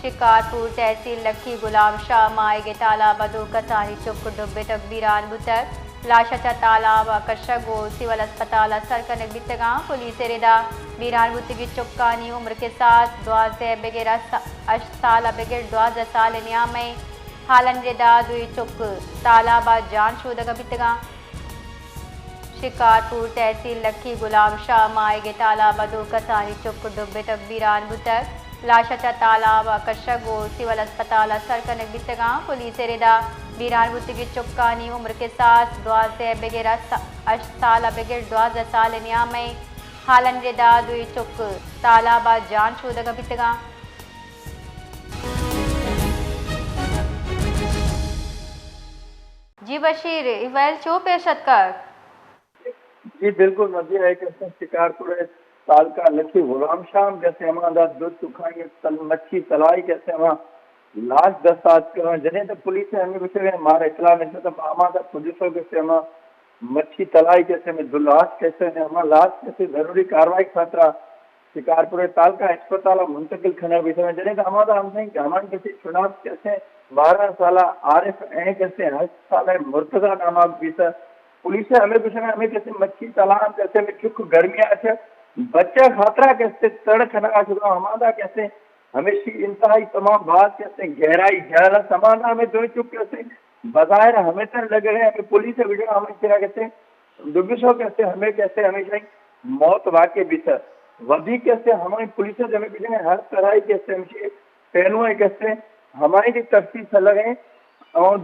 شکارپور تحصیل لکی غلام شاہ ماہیگ ءِ تالاب ءَ دو کسانی چک ڈبتگ، بیران بوتگ۔ لاش ءَ چہ تالاب ءَ کشگ ءُ سول اسپتال ءَ سر کنگ بیتگاں۔ پولیس ءِ ردا بیران بوتگیں چکانی عمر کساس دوازدہ بگر ہشت سال ءَ بگر دوازدہ سال ءِ نیام ءَ۔ حالانی ردا دوئیں چک تالاب ءَ جان شودگ ءَ بیتگاں۔ شکارپور تحصیل لکی غلام شاہ ماہیگ ءِ تالاب ءَ دو کسانی چک ڈبتگ، بیران بوتگ۔ لاش ءَ چہ تالاب ءَ کشگ ءُ سول اسپتال ءَ سر کنگ بیتگاں۔ پولیس ءِ ردا بیران بوتگیں چکانی عمر کساس دوازدہ بگر ہشت سال ءَ بگر دوازدہ سال ءِ نیام ءَ۔ حالانی ردا دوئیں چک تالاب ءَ جان شودگ ءَ بیتگاں۔ جی بشیر، اے ویل چو پیش اتکگ؟ جی بالکل مزید ہے کہ شکارپور تعلقہ لکی غلام شاہ ہم کسے ہما دا دو چکانی تل-، مچھی تلائی کسے ہما لاش دست آتکگ۔ جنیں تو پولیس ءَ ہمے گوشگ ءَ مارا اطلاع ملتا تو ہما دا پولیس ءَ کسے ہما مچھی تلائی کسے ہمے دو لاش کسے ہما لاش کسے ضروری کاروائی خاطرہ شکارپور تعلقہ اسپتال ءَ منتقل کنگ بیتگ۔ جنیں تو ہما دا ہم سائیں کہ ہمان کسے شناس کسے بارہ سالہ عارف ایں کسے ہشت سالہ مرتضی نام ءَ بیتگ۔ پولیس ءَ ہمے گوشگ ءَ ہمے کسے مچھی تلائی کسے ہمے چک گرمی ءَ چہ بچگ خاطرہ کسے تڑ کنگ ءَ شتگ۔ ہما دا کسے ہمیشی انتہائی تمام باز کسے گہرائی جہل است۔ ہما دا ہمے دوئیں چک کسے بظاہر ہمے تر لگگ ءَ ہمے پولیس ءَ گوشگ ءَ ہمے کرا کسے دوبیسو کسے ہمے کسے ہمیشی موت واقع بیتگ۔ ودی کسے ہمے پولیس ءَ ہمے گوشگ ءَ ہر طرح کسے ہمیشی پہلوئیں کسے ہمائی دی تفتیش لگے اور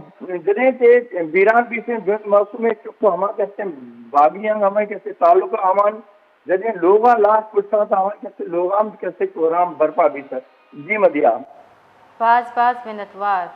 جنیں تے بیران بیتیں دو معصومیں چک ہما کسے باغی ہمائی کسے تعلق آمان جنیں لوگا لاش پٹتا تا ہمائی کسے لوگا ہم کسے کورام برپا بیتگ۔ جی مدیا۔ باز باز منتوار۔